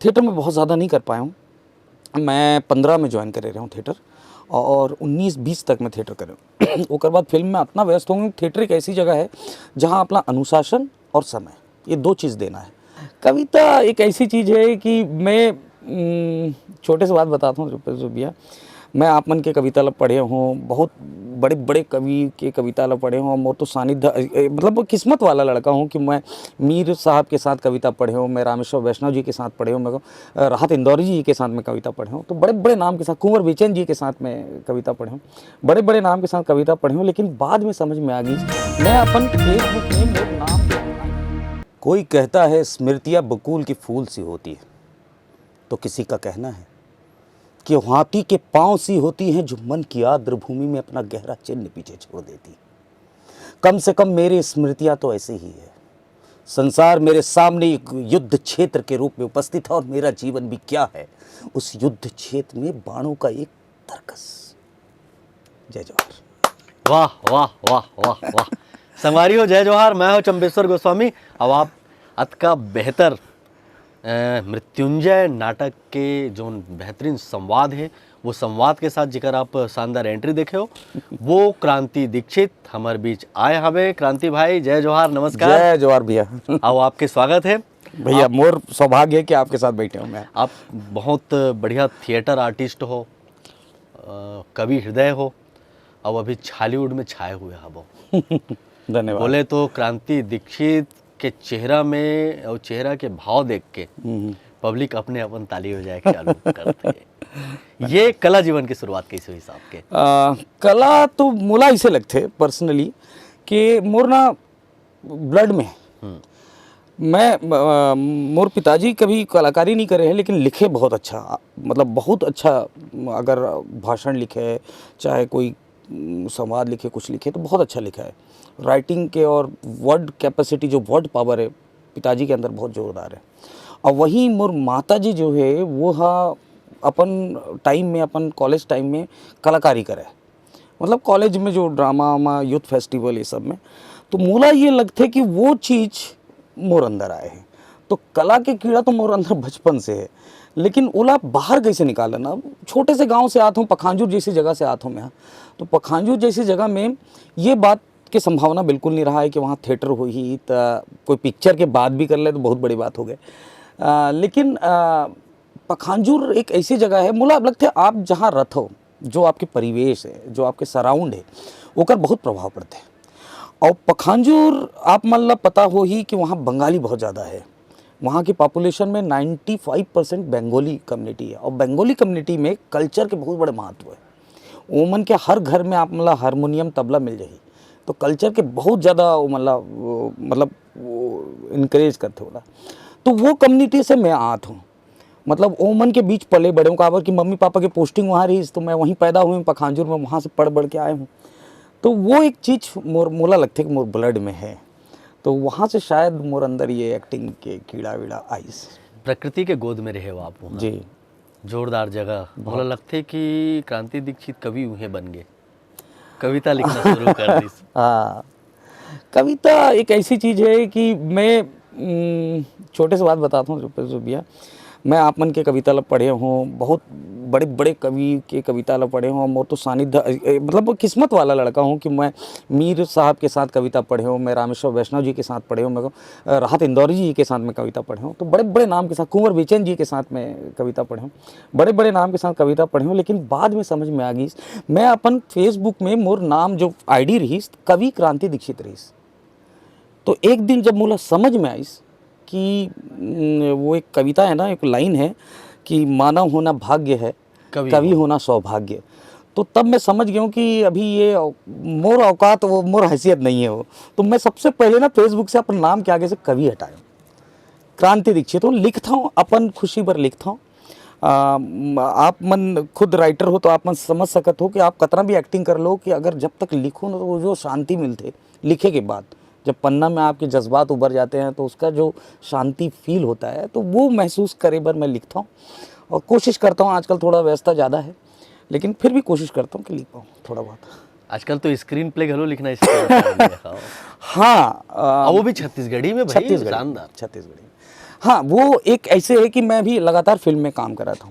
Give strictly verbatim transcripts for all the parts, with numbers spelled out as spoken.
Theatre में बहुत ज़्यादा नहीं कर पाया हूँ। मैं पंद्रह में ज्वाइन करे रहे हूँ थिएटर, और उन्नीस बीस तक मैं थिएटर करे हूँ। ओकर बाद फिल्म में इतना व्यस्त हो गया हूँ। थिएटर एक ऐसी जगह है जहाँ अपना अनुशासन और समय, ये दो चीज़ देना है। कविता एक ऐसी चीज़ है कि मैं उम, छोटे से बात बताता हूँ रुपेश भैया। मैं आप मन के कविता ला पढ़े हूँ, बहुत बड़े बड़े कवि के कविता ला पढ़े हूँ। मोर तो सानिध्य, ए, ए, मतलब, किस्मत वाला लड़का हूँ कि मैं मीर साहब के साथ कविता पढ़े हूँ, मैं रामेश्वर वैष्णव जी के साथ पढ़े हूँ, मैं, अ, राहत इंदौरी जी के साथ मैं कविता पढ़े हूँ, तो बड़े बड़े नाम के साथ, कुंवर बेचैन जी के साथ मैं कविता पढ़े हूँ, बड़े बड़े नाम के साथ कविता पढ़े हूँ। लेकिन बाद में समझ में आ गई, मैं अपन फेसबुक में मोर नाम, कोई कहता है स्मृतियां बकुल की फूल सी होती है, तो किसी का कहना है कि हाथी के पांव सी होती हैं, जो मन की आर्द्र भूमि में अपना गहरा चिन्ह पीछे छोड़ देती। कम से कम मेरी स्मृतियां तो ऐसी ही है। संसार मेरे सामने एक युद्ध क्षेत्र के रूप में उपस्थित है, और मेरा जीवन भी क्या है, उस युद्ध क्षेत्र में बाणों का एक तर्कस। जय जोहार। वाह, वाह, वाह, वाह, वाह। संगवारी हो, जय जोहार। मैं हूं चंपेश्वर गोस्वामी। अब आप अतका बेहतर, अ, मृत्युंजय नाटक के जोन बेहतरीन संवाद हे, वो संवाद के साथ जेकर आप शानदार एंट्री देखे हो, वो क्रांति दीक्षित हमर बीच आए हवे। क्रांति भाई, जय जोहार, नमस्कार। जय जोहार भैया। आओ, आपके स्वागत है। भैया, मोर सौभाग्य है कि आपके साथ बैठे हूँ मैं। आप बहुत बढ़िया थिएटर आर्टिस्ट हो, अ, कवि हृदय हो, और अभी छॉलीवुड में छाए हुए हबो। धन्यवाद। बोले तो क्रांति दीक्षित के चेहरा में और चेहरा के भाव देख के हम्म। पब्लिक अपने अपन ताली बजाए के चालू करते हैं। ये कला जीवन की शुरुआत कैसे हुई साहब के? आ, कला तो मोला ऐसे लगथे पर्सनली कि मोर ना ब्लड में, मैं, अ, मोर पिताजी कभी कलाकारी नहीं करे हैं, लेकिन लिखे बहुत अच्छा, मतलब बहुत अच्छा। अगर भाषण लिखे, चाहे कोई, उम, संवाद लिखे, कुछ लिखे, तो बहुत अच्छा लिखा है। राइटिंग के और वर्ड कैपेसिटी, जो वर्ड पावर है, पिताजी के अंदर बहुत जोरदार है। और वहीं मोर माता जी जो है, वो हा अपन टाइम में, अपन कॉलेज टाइम में कलाकारी करे, मतलब कॉलेज में जो ड्रामा वामा, यूथ फेस्टिवल, ये सब में, तो मोला ये लगथे कि वो चीज़ मोर अंदर आए है। तो कला के कीड़ा तो मोर अंदर बचपन से है, लेकिन ओला बाहर कैसे निकालना? छोटे से गांव से आत हूँ, पखांजूर जैसी जगह से आत हूँ मैं, तो पखांजूर जैसी जगह में ये बात की संभावना बिल्कुल नहीं रहा है कि वहाँ थिएटर होही, त कोई पिक्चर के बात भी कर ले तो बहुत बड़ी बात हो गई। अ, लेकिन अ, पखांजूर एक ऐसी जगह है, मोला लगथे आप जहाँ रथो, जो आपके परिवेश है, जो आपके सराउंड है, ओकर बहुत प्रभाव पड़थे। और पखांजूर, आप मन ला पता होही कि वहाँ बंगाली बहुत ज़्यादा है। वहाँ की पॉपुलेशन में ninety five percent Bengali community है, और बंगाली कम्युनिटी में कल्चर के बहुत बड़े महत्व है। ओमन के हर घर में आप मन ला हारमोनियम, तबला मिल जाही, तो कल्चर के बहुत ज़्यादा ओमन ला, वो, मतलब, वो इनकरेज करथे ओला। तो वो कम्युनिटी से मैं आत हूँ, मतलब ओमन के बीच पले बड़े हूँ, काबर कि मम्मी पापा के पोस्टिंग वहाँ रहीस, तो मैं वहीं पैदा हुए हूँ, पखांजूर में, वहाँ से पढ़ बढ़ के आए हूँ। तो वो एक चीज़ मोर, मोला लगथे कि मोर ब्लड में है, तो वहाँ से शायद मोर अंदर ये एक्टिंग के कीड़ा वीड़ा आइस। प्रकृति के गोद में रहे हो आप वहाँ। जी। जोरदार जगह। मोला लगथे कि क्रांति दीक्षित कवि उहें बन गए, कविता लिखना शुरू कर दिस। हाँ, कविता एक ऐसी चीज़ है कि मैं, उम, छोटे से बात बताता हूँ रुपेश भैया। मैं आप मन के कविता ला पढ़े हूँ, बहुत बड़े बड़े कवि के कविता ला पढ़े हूँ। मोर तो सानिध्य, ए, मतलब, वो किस्मत वाला लड़का हूँ कि मैं मीर साहब के साथ कविता पढ़े हूँ, मैं रामेश्वर वैष्णव जी के साथ पढ़े हूँ, मैं, अ, राहत इंदौरी जी के साथ मैं कविता पढ़े हूँ, तो बड़े बड़े नाम के साथ, कुंवर बेचैन जी के साथ मैं कविता पढ़े हूँ, बड़े बड़े नाम के साथ कविता पढ़े हूँ। लेकिन बाद में समझ में आ गई, मैं अपन फेसबुक में मोर नाम जो आईडी रहीस, कवि क्रांति दीक्षित रहीस, तो एक दिन जब मोला समझ में आइस कि, उम, वो एक कविता है ना, एक लाइन है कि मानव होना भाग्य है, कवि कवि हो। होना सौभाग्य, तो तब मैं समझ गया हूँ कि अभी ये मोर औकात, वो मोर हैसियत नहीं है वो। तो मैं सबसे पहले ना फेसबुक से अपन नाम के आगे से कवि हटाया, क्रांति दीक्षित हूँ, लिखता हूँ, अपन खुशी पर लिखता हूँ। आ, म-, आप मन खुद राइटर हो, तो आप मन समझ सकत हो कि आप कतना भी एक्टिंग कर लो, कि अगर जब तक लिखो ना, तो वो जो शांति मिलथे लिखे के बाद, जब पन्ना में आपके जज्बात उभर जाते हैं, तो उसका जो शांति फील होता है, तो वो महसूस करे बर मैं लिखता हूँ। और कोशिश करता हूँ, आजकल थोड़ा व्यस्तता ज़्यादा है, लेकिन फिर भी कोशिश करता हूँ कि लिख पाऊँ थोड़ा बहुत। आजकल तो स्क्रीन प्ले घलो लिखना स्टार्ट कर दिया। हाँ, आ, और वो भी छत्तीसगढ़ी में भाई, छत्तीसगढ़ी। शानदार। छत्तीसगढ़ी। हाँ, वो एक ऐसे है कि मैं भी लगातार फिल्म में काम कर रहा था।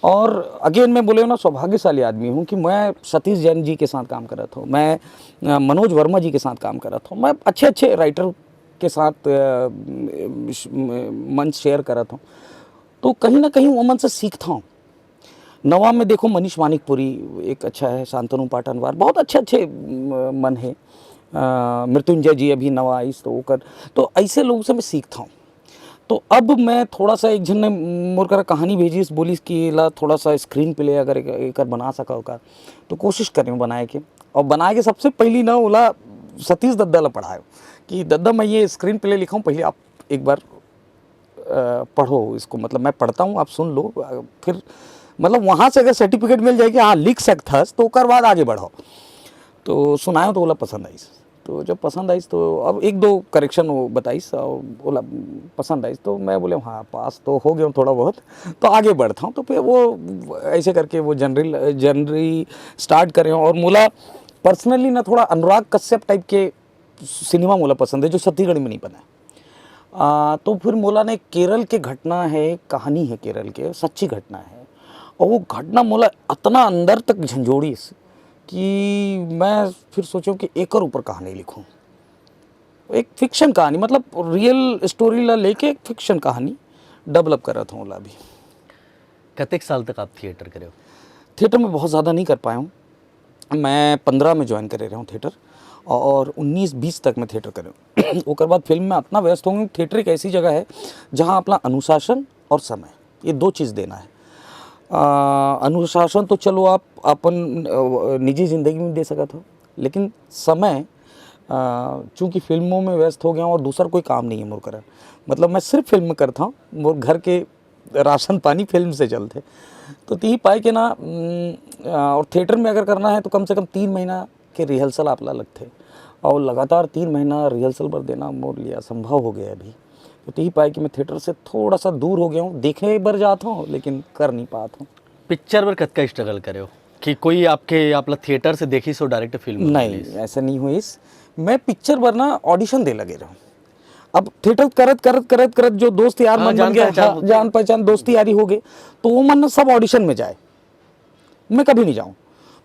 और अगेन, मैं बोले ना, सौभाग्यशाली आदमी हूँ कि मैं सतीश जैन जी के साथ काम कर रहा था, मैं अ, मनोज वर्मा जी के साथ काम कर रहा था, मैं अच्छे अच्छे राइटर के साथ अ, म- मंच शेयर कर रहा था। तो कहीं ना कहीं वो मन से सीखता हूँ। नवा में देखो, मनीष मानिकपुरी एक अच्छा है, शांतनु पाटनवार, बहुत अच्छे अच्छे म- मन है। अ, मृत्युंजय जी अभी नवा आइस, तो ओकर, तो ऐसे लोगों से मैं सीखता हूँ। तो अब मैं थोड़ा सा, एक झन ने मोर करा कहानी भेजिस, बोलिस कि ला थोड़ा सा स्क्रीन प्ले अगर एक, एकर बना सका का, तो कोशिश करें बनाए के। और बनाए के सबसे पहली ना ओला सतीश दद्दा ला पढ़ायो कि दद्दा, मैं ये स्क्रीन प्ले लिखा हूँ, पहले आप एक बार अ, पढ़ो इसको, मतलब मैं पढ़ता हूँ, आप सुन लो, अ, फिर मतलब वहाँ से अगर सर्टिफिकेट मिल जाए कि हाँ, लिख सकथस, तो ओकर बाद आगे बढ़ो। तो सुनायो तो ओला पसंद आइस। तो जब पसंद आइस तो अब एक दो करेक्शन वो बताइस और ओला पसंद आइस, तो मैं बोले हाँ, पास तो हो गया हूँ थोड़ा बहुत, तो आगे बढ़ता हूँ। तो फिर वो ऐसे करके वो जनरल जनरी स्टार्ट करे और मोला पर्सनली ना थोड़ा अनुराग कश्यप टाइप के सिनेमा मोला पसंद है, जो छत्तीसगढ़ी में नहीं बना है। आ, तो फिर मोला ने केरल के घटना है, कहानी है केरल के, सच्ची घटना है। और वो घटना मोला इतना अंदर तक झंझोड़िस कि मैं फिर सोचूं कि एकर ऊपर कहानी लिखूं। एक फिक्शन कहानी, मतलब रियल स्टोरी ला लेके एक फिक्शन कहानी डेवलप कर रहा था ओला अभी। कतेक साल तक आप थिएटर करे हो? थिएटर में बहुत ज़्यादा नहीं कर पाया हूँ। मैं पंद्रह में ज्वाइन करे रहे हूँ थिएटर और उन्नीस बीस तक मैं थिएटर करे हूँ। ओकर बाद फिल्म में इतना व्यस्त हो गया हूँ। थिएटर एक ऐसी जगह है जहाँ अपना अनुशासन और समय, ये दो चीज़ देना है। आ, अनुशासन तो चलो आप अपन अ, निजी ज़िंदगी में दे सकत हो, लेकिन समय, अ, चूँकि फिल्मों में व्यस्त हो गया हूँ और दूसर कोई काम नहीं है मोर करा, मतलब मैं सिर्फ फिल्म करता हूँ, मोर घर के राशन पानी फिल्म से चलथे। तो तिही पाए के ना, उम, अ, और थिएटर में अगर करना है तो कम से कम तीन महीना के रिहर्सल आपला लगथे। और लगातार तीन महीना रिहर्सल बर देना मोर लिए असंभव हो गया अभी। तो तिही पाए कि मैं थिएटर से थोड़ा सा दूर हो गया हूँ, देखे बर जात हूँ लेकिन कर नहीं पात हूँ। पिक्चर बर कतका स्ट्रगल करे हो कि कोई आपके, आपला थिएटर से देखिस हो डायरेक्ट फिल्म नहीं, ऐसा नहीं होइस। मैं पिक्चर बर ना ऑडिशन दे लगे रहूँ। अब थिएटर करत करत करत करत जो दोस्त यार हाँ, मन जान बन गए, पहचान हाँ, होते जान पहचान दोस्ती यारी हो गई, तो वो मन ना सब ऑडिशन में जाए। मैं कभी नहीं जाऊँ।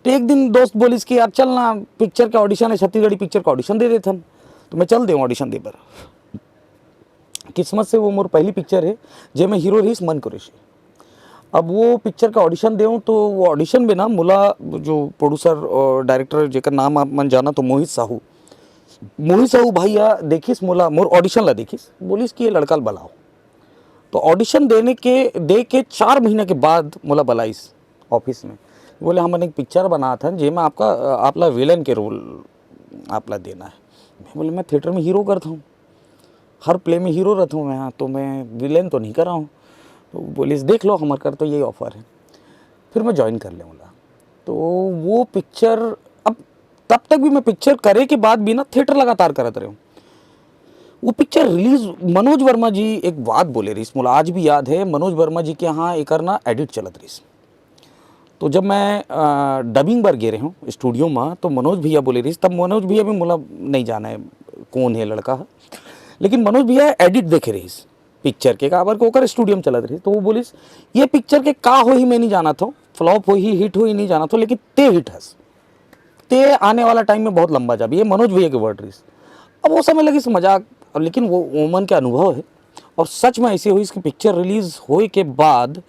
तो एक दिन दोस्त बोलिस कि यार चल ना, पिक्चर का ऑडिशन है, छत्तीसगढ़ी पिक्चर का ऑडिशन दे देथन। तो मैं चल दे ऑडिशन दे बर। किस्मत से वो मोर पहली पिक्चर है, जे में हीरो रहीस मन कुरैशी। अब वो पिक्चर का ऑडिशन देऊँ तो वो ऑडिशन में ना मोला जो प्रोड्यूसर और डायरेक्टर, जेकर नाम आप मन जाना तो मोहित साहू, मोहित साहू भैया देखिस मोला, मोर ऑडिशन ला देखिस, बोलिस कि ये लड़का ला बलाओ। तो ऑडिशन देने के, दे के चार महीना के बाद मोला बलाइस ऑफिस में, बोले हमन एक पिक्चर बनात हन जेमा आपका, आपला विलेन के रोल आपला देना है। मैं बोले मैं थिएटर में हीरो करता हूँ, हर प्ले में हीरो रहता हूँ मैं, हाँ, तो मैं विलेन तो नहीं कर रहा हूँ। तो बोलिस देख लो, हमारे कर तो यही ऑफर है। फिर मैं ज्वाइन कर लेऊँगा। तो वो पिक्चर, अब तब तक भी मैं पिक्चर करे के बाद भी ना थिएटर लगातार करत रहे हूँ। वो पिक्चर रिलीज, मनोज वर्मा जी एक बात बोले रहीस, मोला आज भी याद है, मनोज वर्मा जी के यहाँ एकर ना एडिट चलत रहीस। तो जब मैं डबिंग बर गे रहे हूँ स्टूडियो में, तो मनोज भैया बोले रहीस, तब मनोज भैया भी मोला नहीं जाना है कौन है लड़का है, लेकिन मनोज भैया एडिट देखे रहीस पिक्चर के, काबर के ओकर स्टूडियो में चलत रहीस। तो वो बोलिस ये पिक्चर के का होही मैं नहीं जाना था, फ्लॉप होही, हिट होही नहीं जाना था, लेकिन ते हिट हस, ते आने वाला टाइम में बहुत लंबा जाबे, ये मनोज भैया के वर्ड रहीस। अब वो समय लगिस मजाक, अब लेकिन वो ओमन के अनुभव है और सच में ऐसे होइस कि पिक्चर रिलीज होए के बाद,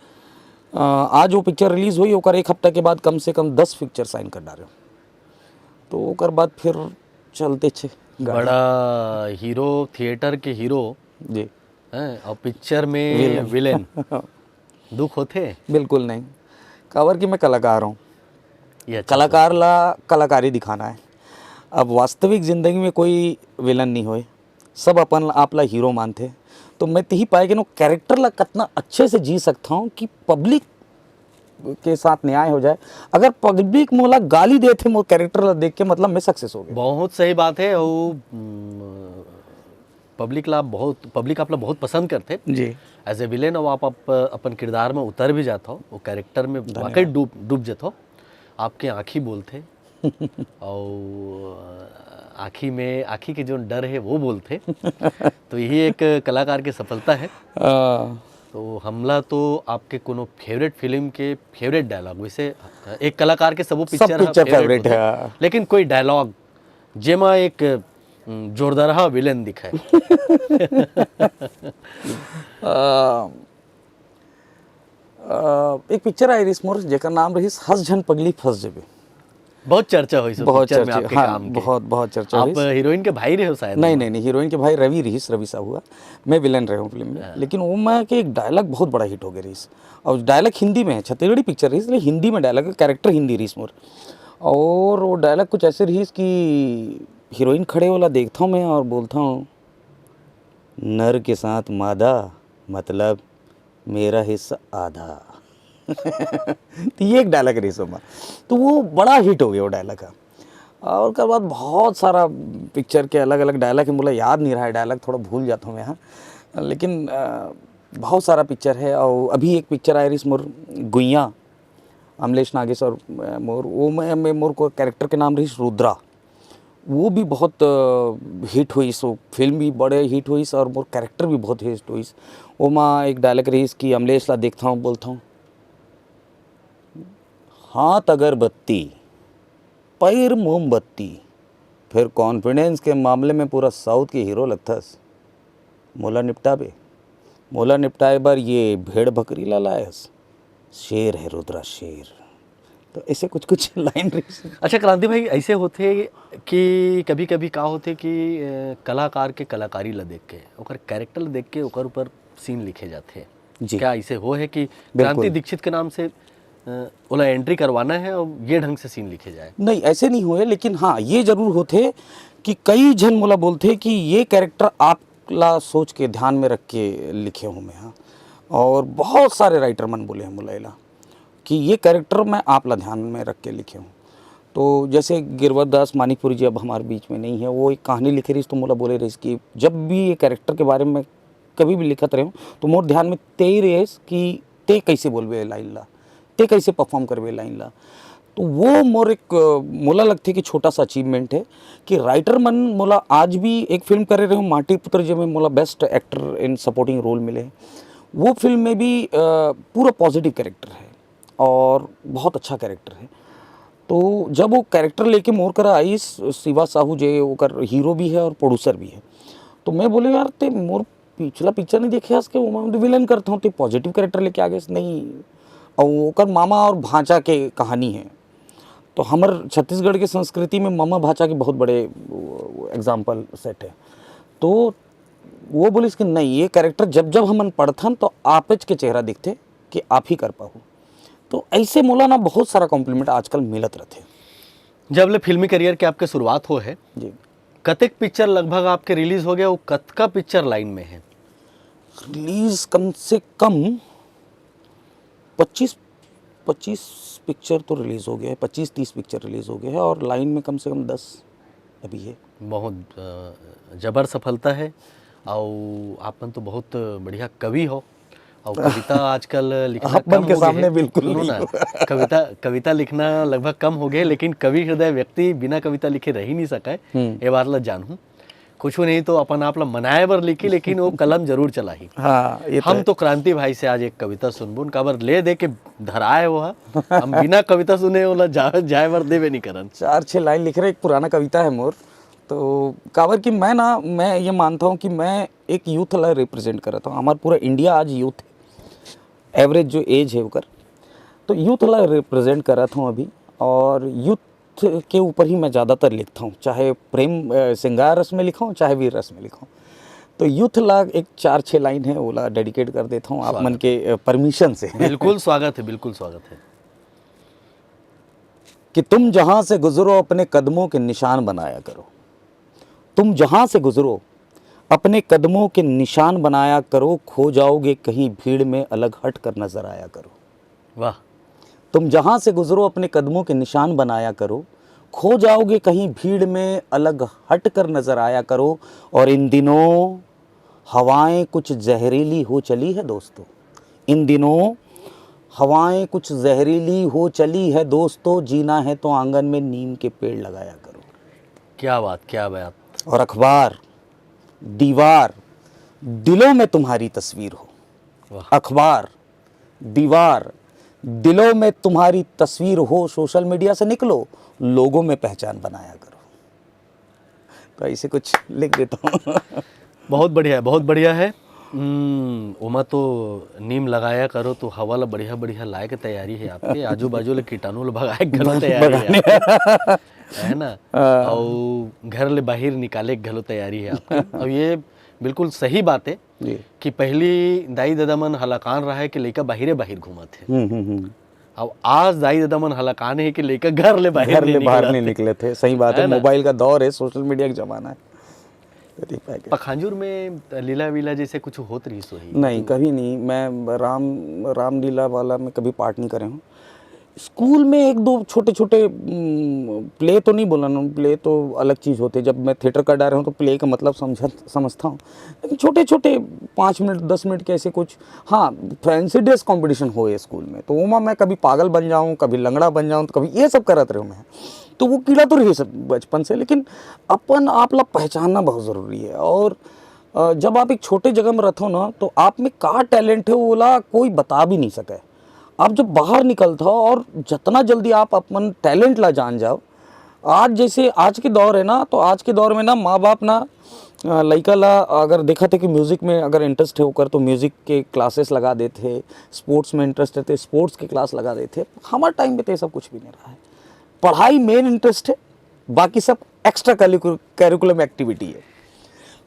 अ, आज वो पिक्चर रिलीज होई, ओकर एक हफ्ता के बाद कम से कम दस पिक्चर साइन कर डारे। तो ओकर बाद फिर चलते छे गाड़ी। बड़ा हीरो, थिएटर के हीरो जी। हैं और पिक्चर में विलेन। दुख होथे? बिल्कुल नहीं, काबर कि मैं कलाकार हूँ। ये अच्छा कलाकार ला कलाकारी दिखाना है। अब वास्तविक जिंदगी में कोई विलन नहीं होए, सब अपन आप ला हीरो मानथे। तो मैं तिही पाए के नो कैरेक्टर ला कितना अच्छे से जी सकता हूँ कि पब्लिक के साथ न्याय हो जाए। अगर पब्लिक मोला गाली देथे मोर कैरेक्टर ला देख के, मतलब मैं सक्सेस हो गया। बहुत सही बात है। वो पब्लिक ला बहुत, पब्लिक आप ला बहुत पसंद करथे जी। एज ए विलेन, और आप, आप अपन किरदार में उतर भी जाता हो, वो कैरेक्टर में वाकई डूब डूब जाता हो। आपके आँखी बोलथे और आँखी में, आँखी के जो डर हे वो बोलथे। तो यही एक कलाकार के सफलता हे। आ, तो हमला तो आपके कोनो फेवरेट फिल्म के फेवरेट डायलॉग, वैसे एक कलाकार के सबो सब पिक्चर ह पिक्चर फेवरेट फेवरेट होथे। हे। लेकिन कोई डायलॉग जेमा एक, हम्म, जोरदारहा विलेन दिखय। आ, आ, एक पिक्चर आय रिहिस मोर, जेकर नाम रहिस हँस झन पगली फँस जबे। बहुत चर्चा होइस ओ बहुत पिक्चर में चर्चा, आपके हाँ, काम के। बहुत बहुत चर्चा आप होइस। हीरोइन के भाई रहे हो शायद। नहीं नहीं नहीं, हीरोइन के भाई रवि रहिस, रवि साहू हा। मैं विलेन रहे हूँ फिल्म में। लेकिन वो में के एक डायलॉग बहुत बड़ा हिट हो गया रहिस। और डायलॉग हिंदी में है, छत्तीसगढ़ी पिक्चर रहिस, लेकिन हिंदी में डायलॉग, कैरेक्टर हिंदी रहिस मोर। और वो डायलॉग कुछ ऐसे रहिस कि हीरोइन खड़े वाला देखता हूँ मैं और बोलता हूँ, "नर के साथ मादा, मतलब मेरा हिस्सा आधा।" तो ये एक डायलॉग रहिस ओमा। तो वो बड़ा हिट हो गया वो डायलॉग का। और ओकर बाद बहुत सारा पिक्चर के अलग अलग डायलॉग हे, मोला याद नहीं रहा है, डायलॉग थोड़ा भूल जाता हूँ मैं यहाँ। लेकिन अ, बहुत सारा पिक्चर है। और अभी एक पिक्चर आय रिहिस मोर, गुइया, अमलेश नागेश और अ, मोर, वो में, में मोर को कैरेक्टर के नाम रहिस रुद्रा। वो भी बहुत हिट होइस, वो फिल्म भी बड़े हिट होइस और मोर कैरेक्टर भी बहुत हिट होइस। ओमा एक डायलॉग रहिस कि अमलेश ला देखता हूँ, बोलता हूँ, "हाथ अगरबत्ती, पैर मोमबत्ती, फिर कॉन्फिडेंस के मामले में पूरा साउथ के हीरो लगथस। मोला निपटाबे, मोला निपटाए बर ये भेड़ बकरी ला लायस। शेर है रुद्रा, शेर।" तो ऐसे कुछ कुछ लाइन रहिस। अच्छा क्रांति भाई, ऐसे होथे कि कभी कभी का होथे कि अ, कलाकार के कलाकारी ला देख के, ओकर कैरेक्टर ला देख के ओकर ऊपर सीन लिखे जाथे। जी। क्या ऐसे हो है कि बिल्कुल। क्रांति दीक्षित के नाम से अ, ओला एंट्री करवाना है और ये ढंग से सीन लिखे जाए? नहीं, ऐसे नहीं हुए, लेकिन हाँ, ये जरूर होथे कि कई झन मोला बोलथे कि ये कैरेक्टर आप ला सोच के, ध्यान में रख के लिखे हूँ मैं, हाँ। और बहुत सारे राइटर मन बोले हैं मोला एला कि ये कैरेक्टर मैं आप ला ध्यान में रख के लिखे हूँ। तो जैसे गिरवर दास मानिकपुरी जी अब हमारे बीच में नहीं है, वो एक कहानी लिखे रहिस, तो मोला बोले रहिस कि जब भी ये कैरेक्टर के बारे में कभी भी लिखत रहे हो, तो मोर ध्यान में ते ही रहिस कि ते कैसे बोलबे ये लाइन ला, ते कैसे परफॉर्म करबे ये लाइन ला। तो वो मोर एक, अ, मोला लगथे कि छोटा सा अचीवमेंट है कि राइटर मन मोला आज भी एक फिल्म करे रहे हो, माटी पुत्र, जेमे मोला best actor in supporting role मिले। वो फिल्म में भी अ, पूरा पॉजिटिव कैरेक्टर है और बहुत अच्छा कैरेक्टर है। तो जब वो कैरेक्टर लेके मोर करा आइस, शिवा साहू जे ओकर हीरो भी है और प्रोड्यूसर भी है, तो मैं बोले, "यार, ते मोर पिछला पिक्चर नहीं देखे हस के, ओमा तो विलेन करत हूँ, ते पॉजिटिव कैरेक्टर लेके आ गए।" "नहीं।" और ओकर मामा और भांचा के कहानी है। तो हमर छत्तीसगढ़ के संस्कृति में मामा भांचा के बहुत बड़े एग्जाम्पल सेट है। तो वो बोलिस कि नहीं, ये कैरेक्टर जब जब हमन पढ़थन तो आपच के चेहरा दिखथे कि आप ही कर पाहू। तो ऐसे मोला ना बहुत सारा कॉम्प्लीमेंट आजकल मिलत रहथे। जब ले फिल्मी करियर के आपके शुरुआत हो है, जी। कतेक पिक्चर लगभग आपके रिलीज हो गया, वो कतका पिक्चर लाइन में है? रिलीज कम से कम पच्चीस, पच्चीस पिक्चर तो रिलीज हो गया है, पच्चीस तीस पिक्चर रिलीज हो गया है और लाइन में कम से कम दस अभी है। बहुत अ, जबर सफलता है। और आप मन तो बहुत बढ़िया कवि हो, और कविता आजकल लिखना आप मन कम के हो गया सामने है। बिल्कुल सुनो नहीं ना, कविता, कविता लिखना लगभग कम हो गया, लेकिन कवि हृदय व्यक्ति बिना कविता लिखे रह ही नहीं सका है। हम्म। ये बात ला जानहूँ। कुछ नहीं तो अपन आप ला मनाए बर लिखी, लेकिन वो कलम जरूर चलाही। हाँ, ये तो हम है। तो क्रांति भाई से आज एक कविता सुनबो, काबर ले दे के धराए वो हा। हम बिना कविता सुने ओला जा, जाए बर देवे नहीं करन। चार छः लाइन लिख रहे, एक पुराना कविता है मोर। तो काबर कि मैं ना, मैं ये मानता हूँ कि मैं एक यूथ ला रिप्रेजेंट करता हूँ। हमारा पूरा इंडिया आज यूथ है, एवरेज जो एज है ओकर, तो यूथ ला रिप्रेजेंट करत हूँ अभी। और यूथ के ऊपर ही मैं ज़्यादातर लिखता हूँ, चाहे प्रेम अ, श्रृंगार रस में लिखा हूँ, चाहे वीर रस में लिखा हूँ। तो यूथ ला एक चार छः लाइन है, ओला डेडिकेट कर देता हूँ आप मन के परमिशन से। बिल्कुल स्वागत है, बिल्कुल स्वागत है। कि तुम जहां से गुजरो, अपने कदमों के निशान बनाया करो। तुम जहां से गुजरो, अपने कदमों के निशान बनाया करो। खो जाओगे कहीं भीड़ में, अलग हट कर नजर आया करो। वाह। तुम जहां से गुजरो, अपने कदमों के निशान बनाया करो। खो जाओगे कहीं भीड़ में, अलग हट कर नजर आया करो। और इन दिनों हवाएं कुछ जहरीली हो चली है दोस्तों। इन दिनों हवाएं कुछ जहरीली हो चली है दोस्तों। जीना है तो आंगन में नीम के पेड़ लगाया करो। क्या बात, क्या बात। और अखबार, दीवार, दिलों में तुम्हारी तस्वीर हो। वाह। अखबार, दीवार, दिलों में तुम्हारी तस्वीर हो, सोशल मीडिया से निकलो, लोगों में पहचान बनाया करो। तो ऐसे कुछ लिख देता हूँ। बहुत बढ़िया है, बहुत बढ़िया है। हम्म, ओमा तो नीम लगाया करो, तो हवा ला बढ़िया बढ़िया लाए के तैयारी है आपके, आजू बाजू ले कीटाणु ला भगाए के घलो तैयारी है आपके, है ना? और घर ले बाहर निकाले के घलो तैयारी है आपके। अब ये बिल्कुल सही बात है जी। कि पहली दाई ददा मन हलाकान रहा है कि लइका बाहिरे बाहिर घूमत है। हम्म, हम्म, हम्म। अब आज दाई ददा मन हलाकान है कि लइका घर ले बाहर घर नहीं ले बाहर निकलत नहीं है। निकले थे। सही बात है, है ना? मोबाइल का दौर है, सोशल मीडिया का जमाना है। कति पाके। पखांजूर में लीला वीला जैसे कुछ होत रही सो ही? नहीं, कभी नहीं। मैं राम रामलीला वाला में कभी पार्ट नहीं करे हूँ। स्कूल में एक दो छोटे छोटे प्ले तो नहीं बोला ना, प्ले तो अलग चीज़ होते। जब मैं थिएटर कर डारे हूँ तो प्ले का मतलब समझ समझता हूँ, लेकिन छोटे छोटे पाँच मिनट, दस मिनट के ऐसे कुछ। हाँ, फैंसी ड्रेस कंपटीशन होए स्कूल में, तो ओमा मैं कभी पागल बन जाऊँ, कभी लंगड़ा बन जाऊँ, तो कभी ये सब करत रहूँ मैं। तो वो कीड़ा तो रही सब बचपन से, लेकिन अपन आप ला पहचानना बहुत ज़रूरी है। और अ, जब आप एक छोटे जगह में रहते हो ना, तो आप में का टैलेंट है, वो ला कोई बता भी नहीं सके। आप जब बाहर निकलते हो और जितना जल्दी आप अपन टैलेंट ला जान जाओ, आज जैसे आज के दौर है ना, तो आज के दौर में ना माँ बाप ना अ, लइका ला अगर देखा थे कि म्यूज़िक में अगर इंटरेस्ट है ओकर, तो म्यूज़िक के क्लासेस लगा देते हैं। स्पोर्ट्स में इंटरेस्ट है तो स्पोर्ट्स के क्लास लगा देते हैं। हमारे टाइम पे तो ये सब कुछ भी नहीं रहा है। पढ़ाई मेन इंटरेस्ट है, बाकी सब एक्स्ट्रा करिकुलम एक्टिविटी है।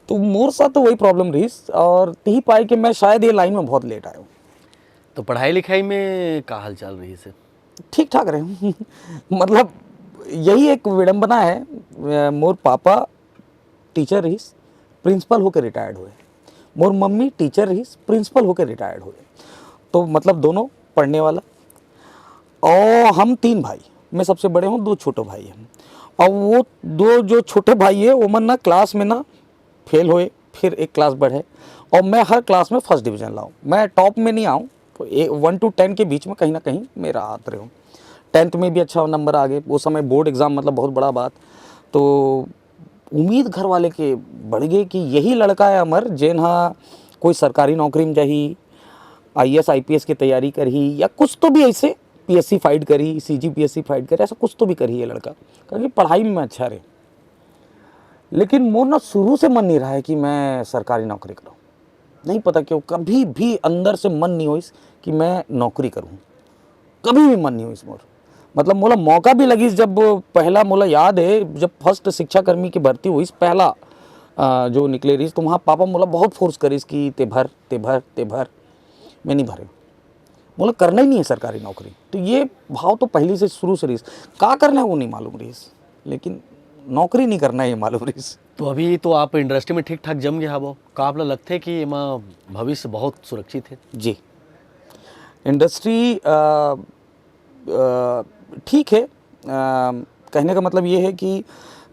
तो मोर साथ तो वही प्रॉब्लम रहीस और तिही पाए कि मैं शायद ये लाइन में बहुत लेट आया हूँ। तो पढ़ाई लिखाई में का हाल चाल रही से? ठीक ठाक रहे हूँ। मतलब यही एक विडंबना है। अ, मोर पापा टीचर रहीस, प्रिंसिपल होकर रिटायर्ड हुए। मोर मम्मी टीचर रहीस, प्रिंसिपल होकर रिटायर्ड हुए। तो मतलब दोनों पढ़ने वाला। और हम तीन भाई, मैं सबसे बड़े हूँ, दो छोटे भाई हैं। और वो दो जो छोटे भाई है, वो मन ना क्लास में ना फेल हुए, फिर एक क्लास बढ़े, और मैं हर क्लास में फर्स्ट डिवीजन लाऊं। मैं टॉप में नहीं आऊं, वन टू टेन के बीच में कहीं ना कहीं मेरा हाथ रहे हूँ। टेंथ में भी अच्छा नंबर आ गए। वो समय बोर्ड एग्जाम, मतलब बहुत बड़ा बात। तो उम्मीद घर वाले के बढ़ गए कि यही लड़का है अमर, जेन हा कोई सरकारी नौकरी में जाही, आई A S I P S की तैयारी करही या कुछ तो भी ऐसे, पी एस सी फाइट करी, C G P S C fight करी, ऐसा कुछ तो भी करी ये लड़का, क्योंकि पढ़ाई में अच्छा रहे। लेकिन मोर ना शुरू से मन नहीं रहा है कि मैं सरकारी नौकरी करूँ। नहीं पता क्यों, कभी भी अंदर से मन नहीं होइस कि मैं नौकरी करूँ, कभी भी मन नहीं होइस मोर। मतलब मोला मौका भी लगिस, जब पहला मोला याद है, जब फर्स्ट शिक्षा कर्मी की भर्ती हुई, पहला अ, जो निकले रहीस, तो वहाँ पापा मोला बहुत फोर्स करिस कि ते भर, ते भर, ते भर। मैं नहीं भरे, मोला करना ही नहीं है सरकारी नौकरी। तो ये भाव तो पहले से शुरू से रहीस। का करना है वो नहीं मालूम रहीस, लेकिन नौकरी नहीं करना है ये मालूम रहीस। तो अभी तो आप इंडस्ट्री में ठीक ठाक जम गए हवो, का आप ला लगथे कि एमा भविष्य बहुत सुरक्षित है? जी, इंडस्ट्री अ, अ, ठीक है। अ, कहने का मतलब ये है कि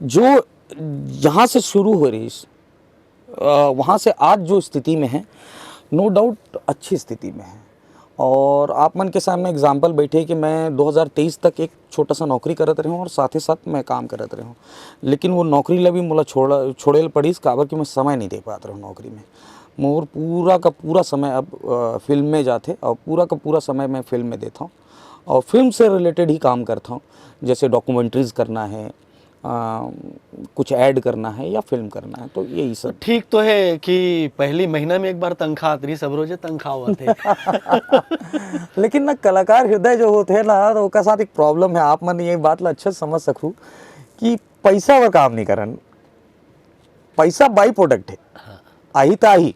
जो यहाँ से शुरू हो रही, अ, वहाँ से आज जो स्थिति में है, नो डाउट अच्छी स्थिति में है। और आप मन के सामने एग्जांपल बैठे कि मैं दो हज़ार तेईस तक एक छोटा सा नौकरी करत रहे हूँ और साथ ही साथ मैं काम करत रहे हूँ, लेकिन वो नौकरी ला भी मोला छोड़ा छोड़े ल पड़ीस, काबर कि मैं समय नहीं दे पात रहूँ नौकरी में। मोर पूरा का पूरा समय अब अ, फिल्म में जाथे और पूरा का पूरा समय मैं फिल्म में देता हूँ और फिल्म से रिलेटेड ही काम करता हूँ, जैसे डॉक्यूमेंट्रीज करना है, अ, कुछ ऐड करना है या फिल्म करना है, तो यही सब। ठीक तो है कि पहली महीना में एक बार तनख्वाह आत रही, सब रोजे तनख्वाह होत है। लेकिन ना, कलाकार हृदय जो होते हैं ना, तो ओकर साथ एक प्रॉब्लम है। आप मन ये बात ला अच्छा से समझ सकू कि पैसा बर काम नहीं करन, पैसा बाई प्रोडक्ट है, आही तो आही,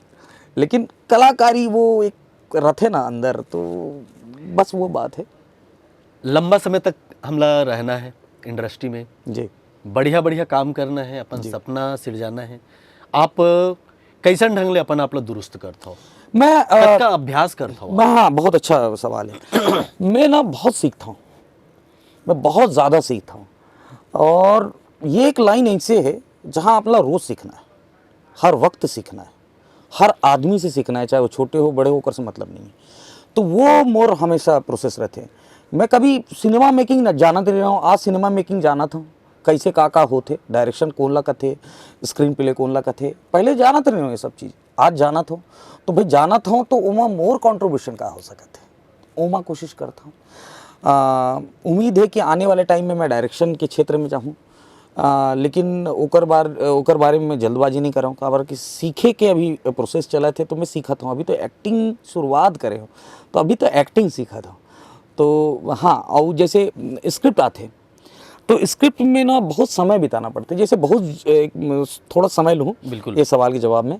लेकिन कलाकारी वो एक रथे ना अंदर, तो बस वो बात है। लंबा समय तक हमला रहना है इंडस्ट्री में, जी। बढ़िया बढ़िया काम करना है, अपन सपना सिरजाना है। आप कैसन ढंग ले अपन आप ला दुरुस्त करत हो? मैं अ, कतका अभ्यास करत हो? मैं, हाँ, बहुत अच्छा सवाल है। मैं ना बहुत सीखता हूँ, मैं बहुत ज़्यादा सीखता हूँ। और ये एक लाइन ऐसे है जहाँ आप ला रोज़ सीखना है, हर वक्त सीखना है, हर आदमी से सीखना है, चाहे वो छोटे हो बड़े हो, ओकर से मतलब नहीं है। तो वो मोर हमेशा प्रोसेस रहते हैं। मैं कभी सिनेमा मेकिंग ना जानत नहीं रहा हूँ, आज सिनेमा मेकिंग जाना था, कैसे का का होथे, डायरेक्शन कोन ला कथे, स्क्रीन प्ले कोन ला कथे। पहले जानत नहीं हो ये सब चीज़, आज जानत हो। तो भाई, जानत हो तो ओमा मोर कॉन्ट्रीब्यूशन का हो सकत है, ओमा कोशिश करता हूँ। आ, उम्मीद है कि आने वाले टाइम में मैं डायरेक्शन के क्षेत्र में जाऊँ। आ, लेकिन ओकर बार ओकर बारे में मैं जल्दबाजी नहीं करहूँ, काबर कि सीखे के अभी प्रोसेस चलत हे, तो मैं सीखत हूँ। अभी तो एक्टिंग शुरुआत करे हूँ, तो अभी तो एक्टिंग सीखत हूँ। तो हाँ, और जैसे स्क्रिप्ट आथे, तो स्क्रिप्ट में ना बहुत समय बिताना पड़थे। जैसे बहुत, एक, थोड़ा समय लूँ बिल्कुल। ये सवाल के जवाब में।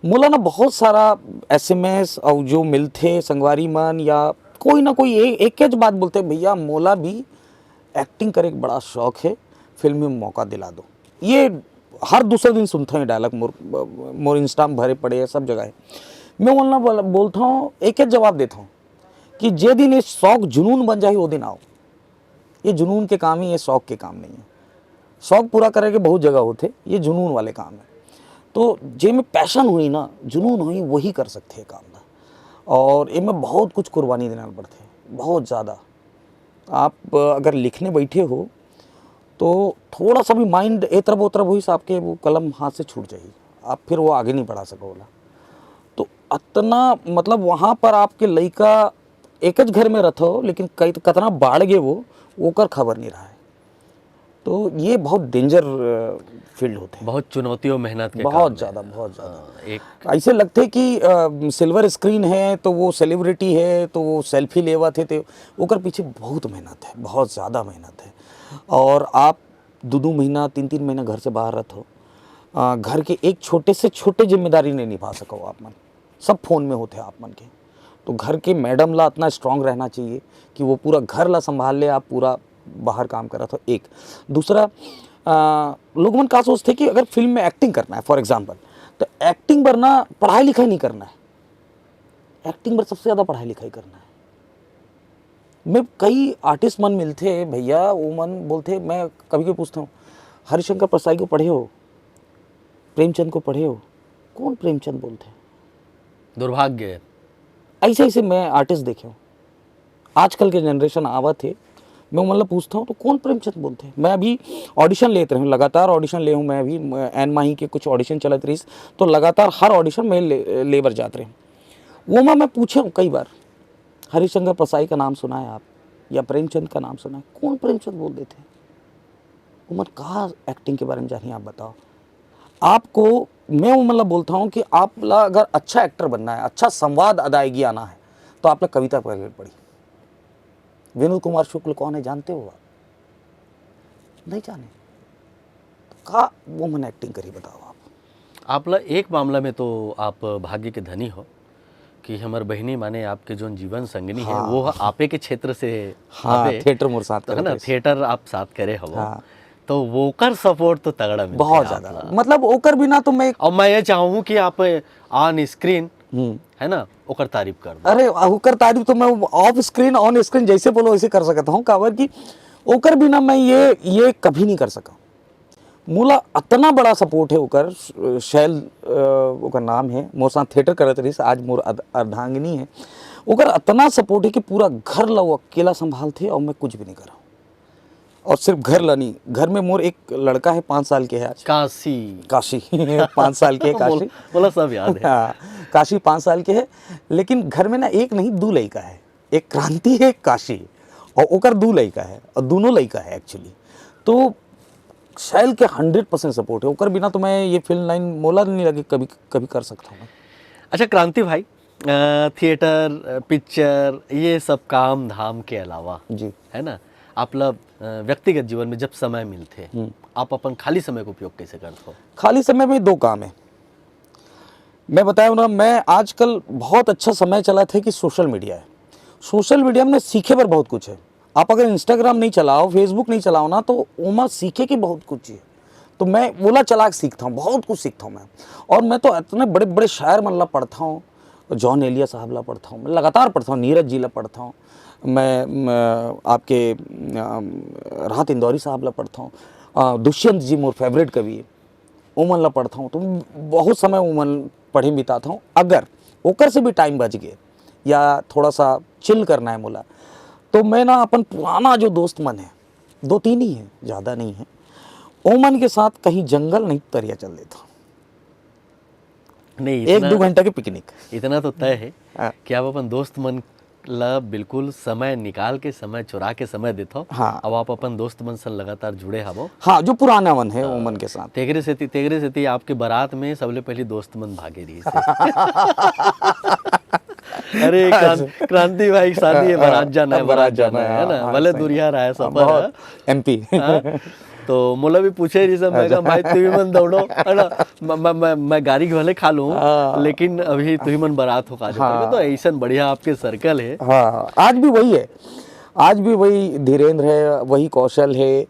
मोला ना बहुत सारा एसएमएस और जो मिलथे संगवारी मन या कोई ना कोई ए-, एक च बात बोलथे, "भैया, मोला भी एक्टिंग करे के बड़ा शौक है, फिल्म में मौका दिला दो।" ये हर दूसरे दिन सुनते हैं डायलॉग, मोर मोर इंस्टा में भरे पड़े हैं, सब जगह है। मैं बोलना बोल, बोलता हूँ, एक ही जवाब देता हूँ कि जे दिन ये शौक जुनून बन जाए, वो दिन आओ। ये जुनून के काम ही, ये शौक के काम नहीं है। शौक पूरा करे के बहुत जगह होते, ये जुनून वाले काम है। तो जे में पैशन हुई ना, जुनून हुई, वही कर सकते हैं काम ना। और ये में बहुत कुछ कुर्बानी देना पड़ते, बहुत ज़्यादा। आप अगर लिखने बैठे हो, तो थोड़ा सा भी माइंड एतरब ओतरब होइस, आपके वो कलम हाथ से छूट जाही, आप फिर वो आगे नहीं बढ़ा सकोला। तो अतना, मतलब, वहाँ पर आपके लइका एकच घर में रहत हो, लेकिन कई, कतना बाढ़ गे वो, ओकर खबर नहीं रहा है। तो ये बहुत डेंजर फील्ड होते हैं। बहुत चुनौती और मेहनत के बहुत काम है। ज़्यादा, बहुत ज़्यादा। हाँ, एक ऐसे लगथे कि सिल्वर स्क्रीन है, तो वो सेलिब्रिटी है, तो वो सेल्फी लेवत है, तो ओकर पीछे बहुत मेहनत है, बहुत ज़्यादा मेहनत है। और आप दो दो महीना, तीन तीन महीना घर से बाहर रहत हो, अ, घर के एक छोटे से छोटे जिम्मेदारी नहीं निभा सको आप मन, सब फोन में होते आप मन के। तो घर के मैडम ला इतना स्ट्रांग रहना चाहिए कि वो पूरा घर ला संभाल ले, आप पूरा बाहर काम करत हो। एक दूसरा, अ, लोग मन का सोचते कि अगर फिल्म में एक्टिंग करना है, फॉर एग्जाम्पल, तो एक्टिंग बर ना पढ़ाई लिखाई नहीं करना है, एक्टिंग बर सबसे ज़्यादा पढ़ाई लिखाई करना है। मैं कई आर्टिस्ट मन मिलथे भैया, वो मन बोलथे, मैं कभी कभी पूछता हूँ, "हरिशंकर परसाई को पढ़े हो, प्रेमचंद को पढ़े हो?" कौन प्रेमचंद बोलथे? दुर्भाग्य है। ऐसे ऐसे मैं आर्टिस्ट देखे हूँ। आजकल के जनरेशन आवत है, मैं मतलब पूछता हूँ, "तो कौन प्रेमचंद बोलथे?" मैं अभी ऑडिशन लेत रहे हूँ, लगातार ऑडिशन ले हूँ मैं अभी। म-, एन माही के कुछ ऑडिशन चलत रहिस, तो लगातार हर ऑडिशन में ले, लेबर जात रहे हूँ। वो मैं, मैं पूछे हूँ कई बार, "हरिशंकर परसाई का नाम सुना है आप, या प्रेमचंद का नाम सुना है?" कौन प्रेमचंद बोल देथे? वो मन कहा एक्टिंग के बारे में जानी, आप बताओ। आपको मैं वो मतलब बोलता हूँ कि आप ला अगर अच्छा एक्टर बनना है, अच्छा संवाद अदायगी आना है, तो आप ला कविता पढ़ पड़ी। विनोद कुमार शुक्ल कौन है, जानते हो आप? नहीं जाने। तो का वो मन एक्टिंग करी, बताओ आप। आप ला एक मामला में तो आप भाग्य के धनी हो कि हमर बहिनी माने आपके जोन जीवन संगिनी है, हाँ। वो आपे के क्षेत्र से हाँ, हवे। थिएटर मोर साथ तो है करत ना, रहिस। थिएटर आप साथ करे हवो। हाँ। तो वोकर सपोर्ट तो तगड़ा मिलथे बहुत आप ज़्यादा, ला। मतलब ओकर बिना तो मैं और मैं ये चाहूँ कि आप ऑन स्क्रीन, हम्म। है ना, ओकर तारीफ कर दो। अरे, ओकर तारीफ तो मैं ऑफ स्क्रीन, ऑन स्क्रीन, जैसे बोलो वैसे कर सकता हूँ, काबर कि ओकर बिना मैं ये ये कभी नहीं कर सका। मोला अतना बड़ा सपोर्ट है ओकर, शैल, अ, ओकर नाम है, मोर साथ थिएटर करत रहिस, आज मोर अर्ध-, अर्धांगिनी है। ओकर अतना सपोर्ट है कि पूरा घर ला वो अकेला संभालथे और मैं कुछ भी नहीं करा। और सिर्फ घर ला नहीं, घर में मोर एक लड़का है, पाँच साल के है आज, काशी। काशी। पाँच साल के है काशी। बोल-, बोला, सब याद है। हाँ, काशी पाँच साल के है, लेकिन घर में ना एक नहीं, दो लड़का है, एक क्रांति है, एक काशी, और ओकर दो लड़का है, और दोनों लड़का है एक्चुअली। तो शैल के हंड्रेड परसेंट सपोर्ट है, ओकर बिना तो मैं ये फिल्म लाइन मोला नहीं लगे कभी, कभी कर सकता हूँ। अच्छा क्रांति भाई, अ, थिएटर, अ, पिक्चर, ये सब काम धाम के अलावा, जी। है ना, आप ला, अ, व्यक्तिगत जीवन में जब समय मिलथे, हम्म। आप अपन खाली समय के उपयोग कैसे करथो? खाली समय में दो काम है। मैं बताया ना, मैं आजकल बहुत अच्छा समय चलत है कि सोशल मीडिया है। सोशल मीडिया में सीखे बर बहुत कुछ है। आप अगर इंस्टाग्राम नहीं चलाओ, फेसबुक नहीं चलाओ ना, तो ओमा सीखे के बहुत कुछ है। तो मैं ओला चला के सीखता हूँ, बहुत कुछ सीखता हूँ मैं। और मैं तो इतने बड़े बड़े शायर मन ला पढ़ता हूँ, जॉन एलिया साहब ला पढ़ता हूँ, मैं लगातार पढ़ता हूँ, नीरज जी ला पढ़ता हूँ, मैं, मैं आपके, अम, राहत इंदौरी साहब ला पढ़ता हूँ, अ, दुष्यंत जी मोर फेवरेट कवि है, ओमन ला पढ़ता हूँ। तो बहुत समय ओमन पढ़े में बिताता हूँ। अगर ओकर से भी टाइम बच गए या थोड़ा सा चिल करना है मोला, तो मैं ना अपन पुराना जो दोस्त मन है, दो तीन ही है, ज़्यादा नहीं है, ओमन के साथ कहीं जंगल नहीं, तरिया चल देता। नहीं, एक दो घंटा के पिकनिक। इतना तो तय है हाँ। कि आप अपन दोस्त मन ला बिल्कुल समय निकाल के, समय चुरा के समय देथो। हाँ। अब आप अपन दोस्त मन से लगातार जुड़े हवो। हाँ, जो पुराना मन है, हाँ। ओमन के साथ। तेगरे सेती, तेगरे सेती आपके बारात में सबले पहले दोस्त मन भागे रही। अरे क्रांति भाई शादी है, बारात जाना है, बारात जाना है ना, भले दुरिया रहा है सफर। एमपी। तो मोला भी पूछे रही सब, मैं कहा, "भाई, तुही मन दौड़ो, है ना? मैं, मैं, मैं, मैं गाड़ी भले खा लूँ, हाँ। लेकिन अभी तुही मन बारात हो का।" हाँ। तो ऐसा बढ़िया आपके सर्कल है। हाँ, आज भी वही है, आज भी वही धीरेंद्र है, वही कौशल है।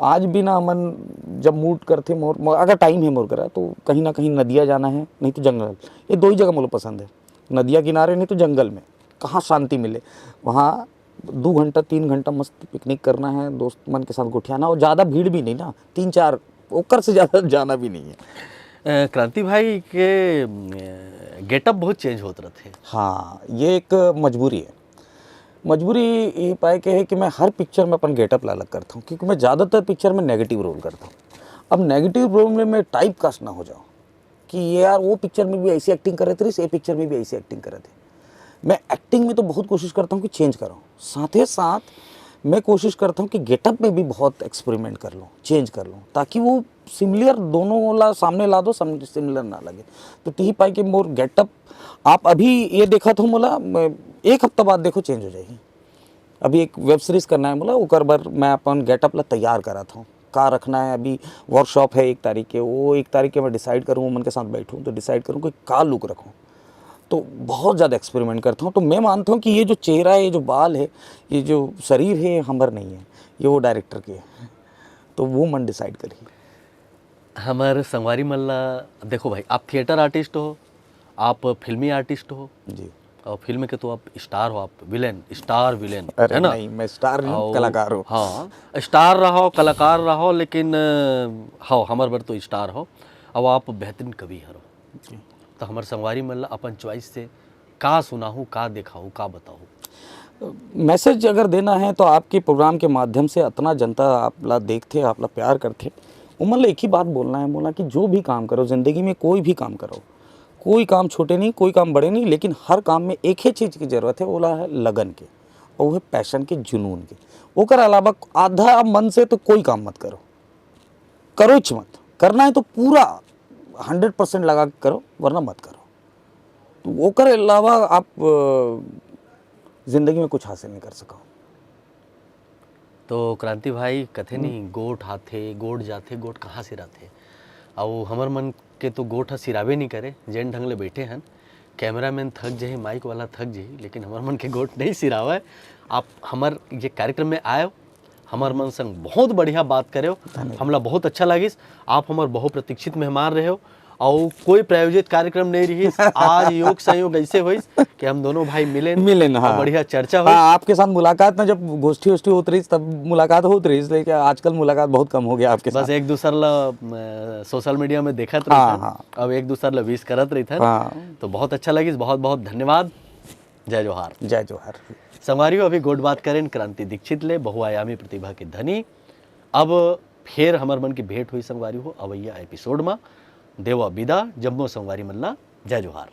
आज भी ना मन जब मूड करते मोर, मोर, अगर टाइम है मोर करा, तो कहीं ना कहीं नदिया जाना है, नहीं तो जंगल। ये दो ही जगह मुझे पसंद है, नदिया किनारे नहीं तो जंगल में। कहाँ शांति मिले, वहाँ दो घंटा, तीन घंटा मस्त पिकनिक करना है, दोस्त मन के साथ गोठियाना, और ज़्यादा भीड़ भी नहीं ना, तीन चार, ओकर से ज़्यादा जाना भी नहीं है। अ, क्रांति भाई के, अ, गेटअप बहुत चेंज होत रहते हैं। हाँ, ये एक मजबूरी है। मजबूरी ये पाए के है कि मैं हर पिक्चर में अपन गेटअप ला अलग करता हूँ, क्योंकि मैं ज़्यादातर पिक्चर में नेगेटिव रोल करता हूँ। अब नेगेटिव रोल में मैं टाइप कास्ट ना हो जाऊँ कि ये यार वो पिक्चर में भी ऐसी एक्टिंग कर रहे थे, ये पिक्चर में भी ऐसी एक्टिंग कर रहे थे। मैं एक्टिंग में तो बहुत कोशिश करता हूँ कि चेंज करूँ, साथ ही साथ मैं कोशिश करता हूँ कि गेटअप में भी बहुत एक्सपेरिमेंट कर लूँ, चेंज कर लूँ, ताकि वो सिमिलर दोनों ला सामने ला दो, सिमिलर ना लगे। तो तिही पाई कि मोर गेटअप आप अभी ये देखा था मोला, मैं एक हफ्ता बाद देखो चेंज हो जाएगी। अभी एक वेब सीरीज करना है मोला, ओकर बर मैं अपन गेटअप ला तैयार करा था, का रखना है। अभी वर्कशॉप है एक तारीख के, वो एक तारीख के मैं डिसाइड करूँ, मन के साथ बैठूँ तो डिसाइड करूँ कि का लुक रखूँ। तो बहुत ज़्यादा एक्सपेरिमेंट करता हूँ। तो मैं मानता हूँ कि ये जो चेहरा है, ये जो बाल है, ये जो शरीर है, ये हमर नहीं है, ये वो डायरेक्टर के है। तो वो मन डिसाइड करी। हमर संगवारी मन ला देखो भाई, आप थिएटर आर्टिस्ट हो, आप फिल्मी आर्टिस्ट हो, जी। और फिल्म के तो आप स्टार हो, आप विलेन, स्टार विलेन, अरे है ना? नहीं, मैं स्टार नहीं हूँ, और कलाकार हूँ। हाँ, स्टार रहो, कलाकार रहो, लेकिन, अ, हो, हमर बर तो स्टार हो। अब आप बेहतरीन कवि हरो। जी। तो हमर संगवारी मन ला अपन चॉइस से का सुनाहू, का देखाहू, का बताहू? मैसेज अगर देना है तो आपके प्रोग्राम के माध्यम से अतना जनता आप ला देखथे, आप ला प्यार करथे, उमन ला एक ही बात बोलना है, बोलना कि जो भी काम करो जिंदगी में, कोई भी काम करो, कोई काम छोटे नहीं, कोई काम बड़े नहीं, लेकिन हर काम में एक ही चीज़ की ज़रूरत है, ओला है लगन के, और वो है पैशन के, जुनून के। ओकर अलावा आधा मन से तो कोई काम मत करो, करो ही मत। करना है तो पूरा हंड्रेड परसेंट लगा के करो, वरना मत करो। तो ओकर अलावा आप, अ, जिंदगी में कुछ हासिल नहीं कर सको। तो क्रांति भाई, कथे नहीं, गोठ आथे, गोठ जाथे, गोठ कहाँ सिराथे? अउ हमर मन के तो गोठ ह सिराबे नहीं करे, जेन ढंग ले बैठे हन। कैमरामैन थक जही, माइक वाला थक जही, लेकिन हमर मन के गोठ नहीं सिरावय। आप हमर ये कार्यक्रम में आयो, हमर मन संग बहुत बढ़िया बात करेव, धन्यवाद। हमला बहुत अच्छा लागिस। आप हमर बहुप्रतीक्षित मेहमान रहेव, अउ कोई प्रायोजित कार्यक्रम नहीं रहिस। आज योग संयोग ऐसे होइस कि हम दोनों भाई मिलेन, मिलेन, अउ हाँ। बढ़िया चर्चा होइस। हाँ, आपके साथ मुलाकात ना, जब गोष्ठी वोष्ठी होत रहिस, तब मुलाकात होत रहिस, लेकिन आजकल मुलाकात बहुत कम हो गया आपके बस साथ। एक दूसर ला, अ, सोशल मीडिया में देखत हाँ, रहिथन, हाँ। अब एक दूसर ला विश करत रहिथन। हाँ। तो बहुत अच्छा लगिस, बहुत बहुत धन्यवाद। जय जोहार। जय जोहार। संगवारी हो, अभी गोठ बात करेन क्रांति दीक्षित ले, बहुआयामी प्रतिभा के धनी। अब फेर हमर मन के भेंट होही संगवारी हो अवइया एपिसोड म। देवा बिदा जम्मो संगवारी मन ला, जय जोहार।